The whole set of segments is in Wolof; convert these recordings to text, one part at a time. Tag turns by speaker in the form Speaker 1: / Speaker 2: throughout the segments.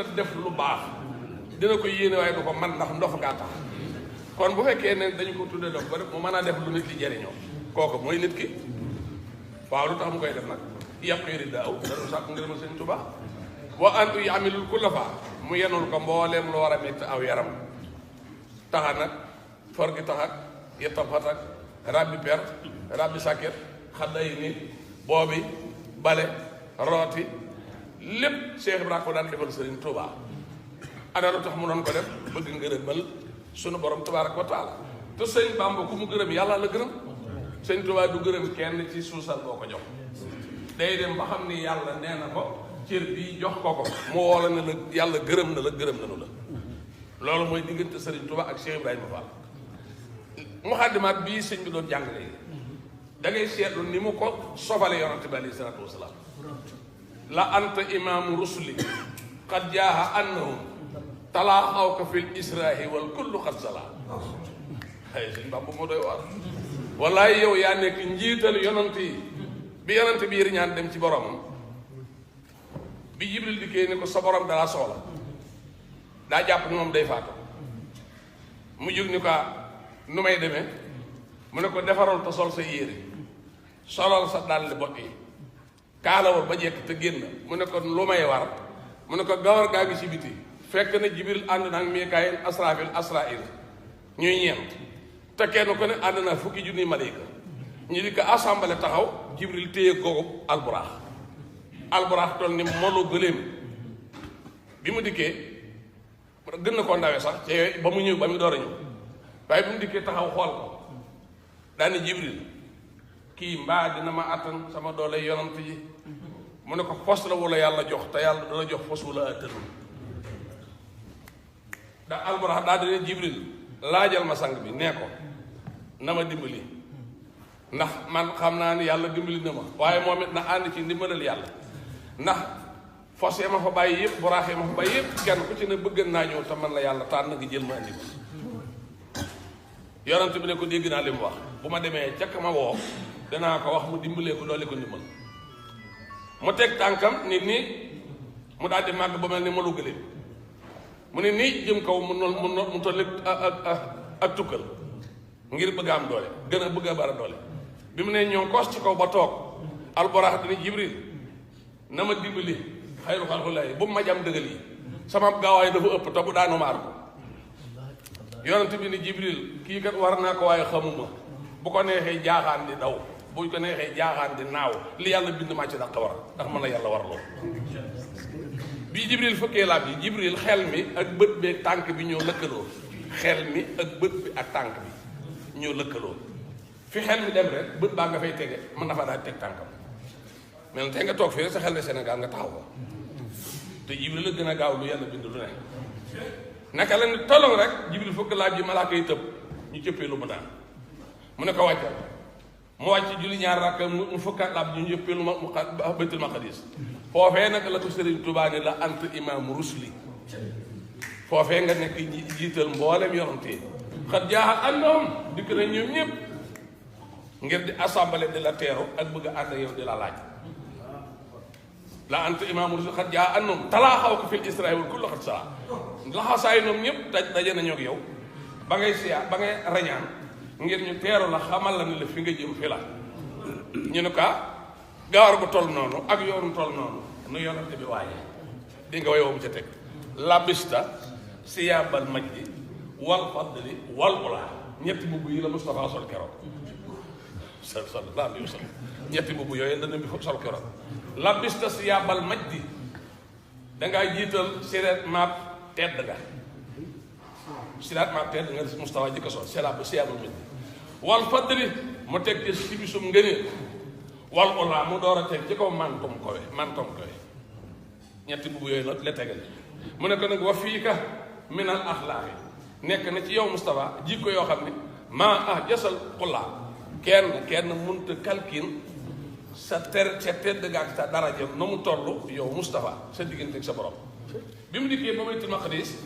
Speaker 1: mënta def lu baax dina ko yéene waaye du ko man ndax ndox gaa tax kon bu fekkee ne dañu ko tuddee dof ba def mu mën a def lu nit ki jëriñoo kooku mooy nit ki waaw lu tax mu koy def nag yàqiri daaw danu sàkk ngërëmal Sëñ Tuubaa wa antu yaamilul kulla fa mu yenul ko mbooleem lu war a metti aw yaram taxa nag for gi taxak yetta fatak rabbi per rabbi sàkket xadda yi ni boobi bale rooti lépp Cheikh Ibrahima ko daan defal Sëriñ Tuubaa ana lu tax mu doon ko def bëgg ngërëmal sunu borom tabaaraka wa taala te sëñ Bàmba ku mu gërëm yàlla la gërëm Sëñ Tuubaa du gërëm kenn ci suusal boo ko jox day dem ba xam ni yàlla nee na ko cër bii jox ko mu woola ne la yàlla gërëm na la gërëm nanu la loolu mooy diggante Sëriñ Tuubaa ak Cheikh Ibrahima Fall muxaddimaat bii sëñ bi doon jàng léegi da ngay seetlu ni mu ko sofale yonante bi alayhi salaatu wasalaam la anta imaamu rusuli qad jaaha annahum talaaxawka fil israhi wal kullu xat sala ay sëñ Bàmba moo doy waar wallaay yow yaa nekk njiital yonant yi bi yonant bi riñaan dem ci boromam bi Jibril dikkee ni ko sa borom dalaa soxla daa jàpp ni moom day faatu mu jóg ni ko nu may demee mu ne ko defaral te sol sa yére solal sa dàll bot yi kaalawal ba jekk te génn mu ne ko lu may war mu ne ko gawar gaa ngi ci biti fekk na Jibril ànd na ak Mikaayil Asraafil ñuy ñeent te kenn ko ne ànd na fukki junni malayka ñu di ko assemblée taxaw Jibril téye googu alburaax toll ni molu gëléem bi mu dikkee gën na koo ndawee sax ci ba mu ñëw ba mu door a ñëw waaye bi mu dikkee taxaw xool ko daani Jibril kii mbaa dina ma attan sama doole yonant yi mu ne ko fos la wala yàlla jox te yàlla dana jox fos wala attanu da alburaax daa dina Jibril laajal ma sang bi nee ko na ma dimbali ndax man xam naa ni yàlla dimbali na ma waaye moom it na ànd ci ndimbalal yàlla ndax fos yi ma fa bàyyi yëpp buraax yi ma fa bàyyi yëpp kenn ku ci ne bëgg naa ñëw te man la yàlla tànn nga jël ma andi ma yonent bi ne ko dégg naa li mu wax bu ma demee ca ma woo danaa ko wax mu dimbalee ko doole ko ndimbal mu teg tànkam nit nii mu daal di màgg ba mel ni ma lu gëlee mu ne nii jëm kaw mu tolli ak tukkal ngir bëgg am doole gën a bëgg a bara doole bi mu ne ñoo koos ci kaw ba toog alburaax dina Jibril na ma dimbali xayru xalqulaahi bu mu ma jam dëggal yi sama gaawaay dafa ëpp te bu daanu maar ko yonent bi ni Jibril kii kat war naa ko waaye xamuma bu ko neexee jaaxaan di daw bu ko neexee jaaxaan di naaw li yàlla bind maa ci dàq war ndax mën na yàlla war loolu bii Jibril fëkkee laab yi Jibril xel mi ak bët bi ak tànk bi ñoo lëkkaloo xel mi ak bët bi ak tànk bi ñoo lëkkaloo fi xel mi dem rek bët baa nga fay tege mën na fa daal teg tànkam mais nag tey nga toog fii rek sa xel ne Sénégal nga taxaw ko te Jibril la gën a gaaw lu yàlla bind lu ne naka la ni tolloon rek Jibril fëkk laab ji malaaka yi tëb ñu cëppee lu mu daan mu ne ko wàccal mu wàcc julli ñaar rakk mu fëkkaat laab ji ñu cëppee lu ma mu Baytul Maqdis foofee nag la ko Sëriñ Tuubaa ne la ant imam rusli foofee nga nekk jiital mboolem yonante xat jaaxa àndoom dikk na ñoom ñëpp ngir di assemblée di la teeru ak bëgg a ànd yow di la laaj la ant imam rusli xat jaaxa àndoom talaa xaw ko fil israel wal kullu xat saa laxasaay ñoom ñëpp daje nañoo ak yow ba ngay siyaa ba ngay rañaan ngir ñu teeru la xamal la ne la fi nga jëm fi la ñu ne ko gawar bu toll noonu ak yoonu toll noonu nu yonante bi waaye di nga way woobu ca teg labista siyaabal majdi wal fadli wal ula ñetti mbubb yi la Moustapha sol keroog sallallahu alayhi wa sallam ñetti mbubb yooyu la nabi sol keroog labista siyaabal majdi dangaa jiital sireet maap tedd nga sireet maap tedd nga Moustapha jëkka sol siyaabal majdi wal fadli mu teg ci sibisum ngëneel wal ula mu door a teg ci kaw mantom kowe ñetti mbubb yooyu nag la tegal mu ne ko nag wa fii ka minal axlaaqi nekk na ci yow Moustapha jikko yoo xam ne maa jasal xullaa kenn munta kalkin sa tedd nga ak sa daraja na mu toll yow Moustapha sa diggante ak sa borom bi mu dikkee ba Baytul Maqdis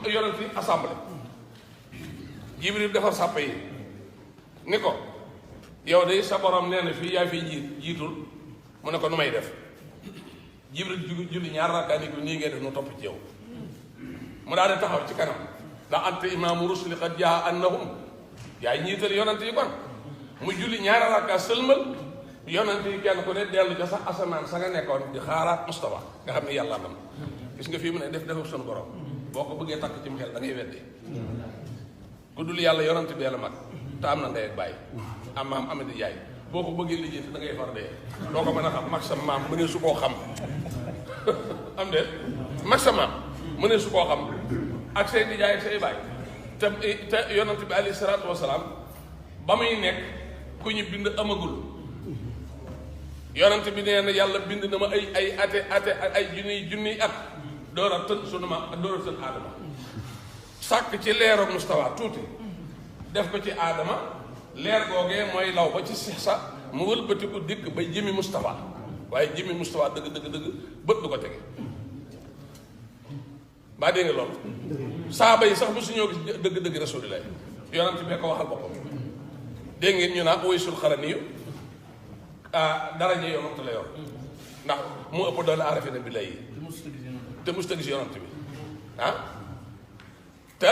Speaker 1: yonent fi assemblée Jibril defar sàppe yi ni ko yow de sa borom nee na fii yaa fi jiitul mu ne ko nu may def Jibril julli ñaar rakkaa ni ko nii ngay def nu topp ci yow mu daal di taxaw ci kanam ndax anta imaamu rusuli qad jaa annahum yaay ñiital yonante yi kon mu julli ñaari rakkaa sëlmal yonante yi kenn ku ne dellu ca sax asamaan sa nga nekkoon di xaaraat Mustafa nga xam ne yàlla nam gis nga fii mu ne deful sunu borom boo ko bëggee takk ci mu xel da ngay weddi ku dul yàlla yonante bi yàlla mag te am na ndey ak bàyyi am maam amadi yaay boo ko bëggee lijjanti da ngay far dee doo ko mën a xam mag sa maam mënee su koo xam am de mag sa maam mënee su koo xam ak say nijaay ak say baay te yonante bi alayhi salaatu wasalaam ba muy nekk ku ñu bind amagul yonante bi nee na yàlla bind na ma ay ate ay junniy at door a tën sunu ma door a tën aadama sàkk ci leeroog Mustafa tuuti def ko ci aadama leer googee mooy law ba ci sa mu wëlbati ko dikk ba jëmi Mustafa waaye jëmi Mustafa dëgg bët du ko tege baa dégg nga loolu saaba yi sax bu su ñoo gis dëgg Rasulullah yonante bee ko waxal boppam dégg ngeen ñu naa Uwaysul Qarani daraja yonante la yor ndax mu ëpp doole arafina bi lay te musta gis yonante bi te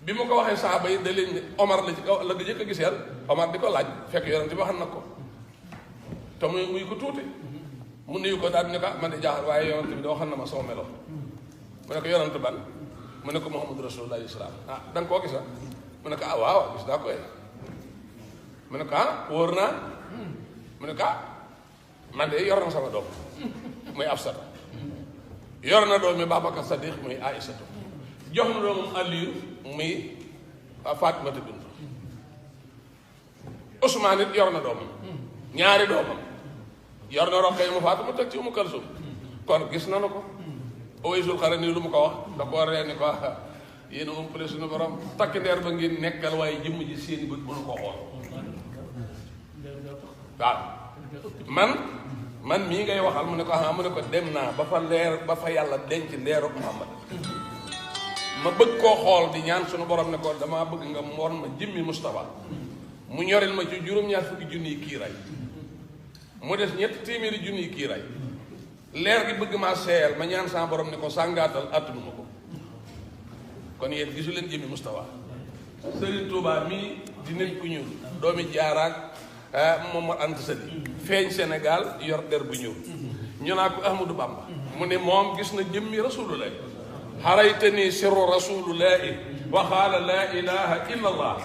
Speaker 1: bi ma ko waxee saaba yi da leen Omar la ci kaw la jëkk a giseel Omar di ko laaj fekk yonante bi waxal na ko te muy ko tuuti mu nuyu ko daal ne ko man di jaaxal waaye yonante bi da waxal na ma sama melo mu ne ko yonante ban mu ne ko Muhammadu Rasulullah salaam da nga koo gisa mu ne ko waaw gis naa ko mu ne ko wóor naa mu ne ko man de yor na sama doom muy Afsata yor na doom mi Babacar Sadiq muy Aïsatu jox na doomam Aliyu muy Fatimata bint Ousmane it yor na doomam ñaari doomam yor na Roqaya mu Faatu mu teg ci Umu Kalsum kon gis na ko Uwaysul Qarani lu mu ko wax da koo ree ni ko yéen a umpale suñu borom takk ndeer ba ngeen nekkal waaye jëmm ji seeni bët mënu ko xool waaw man mii ngay waxal mu ne ko mu ne ko dem naa ba fa yàlla denc leeru Muhammad ma bëgg koo xool di ñaan suñu borom ne ko damaa bëgg nga moon ma jëmmi Mustafa mu ñoril ma ci juróom-ñaar fukki junniy kiiraay mu des 300 junniy kiiraay leer gi bëgg maa seeyal ma ñaan sama borom ne ko sàngaatal attunu ma ko kon yéen gisu leen jëmmi Mustafa Sëriñ Tuubaa mii di nit ku ñuul doomi jaaraak moom moo ant sali feeñ Sénégal yor der bu ñuul ñu naa ko Ahmadou Bamba mu ne moom gis na jëmmi Rasulullah xaraytani sirru Rasulullahi wa qaala laa ilaha illa allah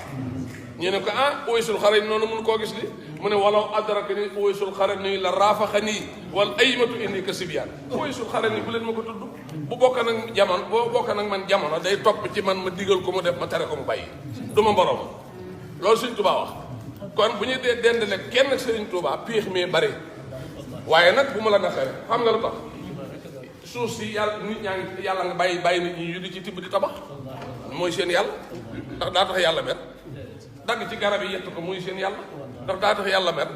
Speaker 1: ñu ne ko Uwaysul Qarani noonu mun koo gis li mu ne walaw adrakani Uwaysul Qarani la raafaxanii wal aymatu indi ka sibyaan Uwaysul Qarani bu leen ma ko tudd bu bokk nag jamono boo bokk nag man jamono day topp ci man ma digal ko mu def ma tere ko mu bàyyi du ma borom loolu Sëriñ Tuubaa wax kon bu ñu dee dendale kenn ak Sëriñ Tuubaa piix mi bari waaye nag bu ma la naqare xam nga lu tax suuf si yàlla nit ñaa ngi yàlla nga bàyyi nit ñi yu di ci tibb di tabax mooy seen yàlla ndax daa tax yàlla mer dagg ci garab yi yett ko muy seen yàlla ndax daa tax yàlla mer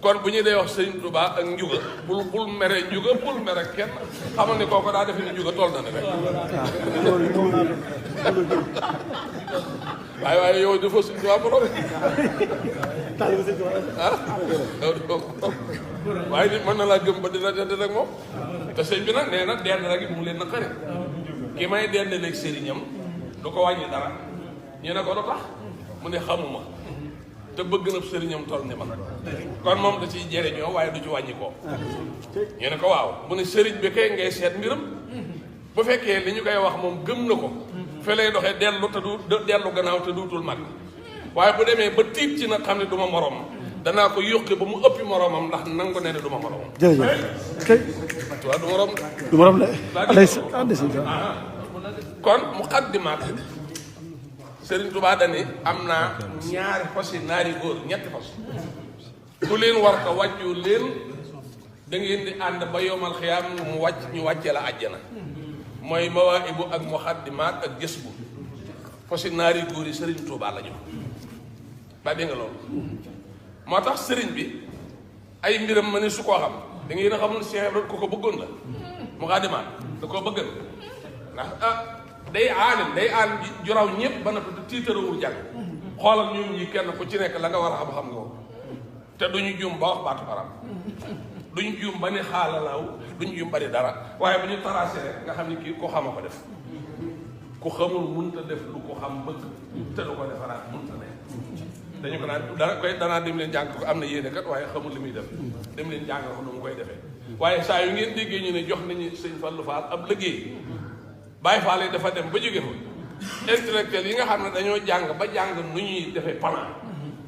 Speaker 1: kon bu ñu dee wax Sëriñ Tuubaa ak njuga bul mere njuga bul mere kenn xamal ni kooku daa defe ni njuga toll na ne rek waaye yow dafa Sëriñ Tuubaa borom waaye nit mën na laa gëm ba dina dend rek moom te sëñ bi nag nee na dend rek mu leen na xare ki may dend léegi sëriñam du ko wàññi dara ñu ne ko lu tax mu ne xamuma te bëgg na sëriñam toll ni ma kon moom da ciy jëriñoo waaye du ci wàññi ko ñu ne ko waaw mu ne sëriñ bi kay ngay seet mbiram bu fekkee li ñu koy wax moom gëm na ko fe lay doxee dellu gannaaw te duutul mag waaye bu demee ba tiit ci nag xam ne du ma morom danaa ko yóqi ba mu ëppi moromam ndax nangu ne du ma moromam. jërëjëf waaw du morom la kon muqaddimaat Sëriñ Tuubaa dani am naa ñaari fas yi naari góor ñetti fas ku leen war ko wàccu leen da ngeen di ànd ba yomal xiyaam mu wàcc ñu wàccee la àjjana mooy mawaahibu ak muqaddimaat ak gës bu fas yi naari góor yi Sëriñ Tuubaa la ñu ba dégg nga loolu moo tax sëriñ bi ay mbiram ma ne su koo xam da ngeen a xamul Cheikh Ibrahima ko bëggoon la muqaddimaat da koo bëggan ndax day aalim juraw ñëpp ba na ko tiitarawul jàng xoolal ñoom ñi kenn ku ci nekk la nga war a xam nga ko te duñu juum ba wax baatu arab duñ juum ba ne xaalalaaw duñ juum ba ne dara waaye bu ñu tracé rek nga xam ne kii ko xama ko def ku xamul mënta def lu ko xam bëgg te lu ko defaraat mënta ne dañu ko naan danaa dem leen jàng ko am na yéene kat waaye xamul li muy def dem leen jàng ko nu mu koy defee waaye saa yu ngeen déggee ñu ne jox nañu sëñ Fallou Fall ab liggéey Baye Fall yi dafa dem ba jóge fa intellectuel yi nga xam ne dañoo jàng ba jàng nu ñuy defee plan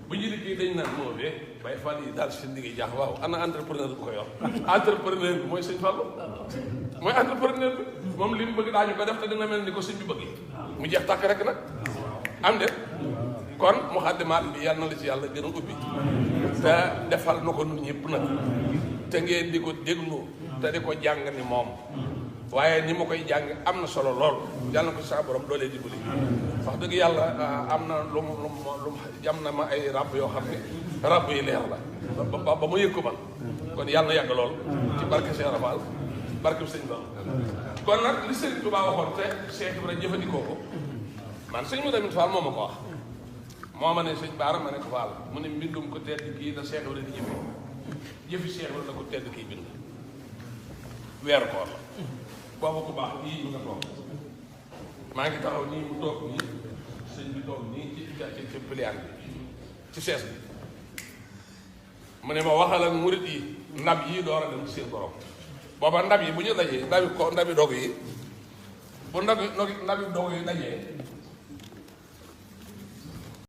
Speaker 1: bu ñu liggéey dañ naan moo bee Baye Fall yi daal seen liggéey jaax waaw ana entrepreneur bu ko yor entrepreneur bi mooy sëñ Fallou mooy entrepreneur bi moom li mu bëgg daañu ko def te dina mel ni ko sëñ bi bëgg mu jeex tàkk rek nag am de kon Muxaddamaat bi yàlla na la ci yàlla gën a ubbi te defal na ko nun ñëpp nag te ngeen di ko déglu te di ko jàng ni moom waaye ni ma koy jàng am na solo lool yàlla na ko sa borom doolee dimbali wax dëgg yàlla am na lu mu jam na ma ay ràbb yoo xam ne ràbb yi leer la ba ma yëg ko man kon yàlla na yàgg lool ci barke Cheikh Rafal barke sëñ Ba kon nag li sëñ Touba waxoon te Cheikh Ibrahima jëfandikoo ko man sëñ Modou Fall moo ma ko wax moo ma ne sëñ Baara ma ne ko Fall mu ne mbindum ko tedd kii da Cheikh Ibrahima di jëfi Cheikh Ibrahima la ko tedd kii bind weeru koor la booba ku baax nii nga toog maa ngi taxaw nii mu toog nii sëñ bi toog nii ci pliant bi ci sees bi mu ne ma waxal ak murit yi ndab yi door a dem ci seen borom booba ndab yi bu ñu dajee ndabi dog yi bu ndabi dog yi dajee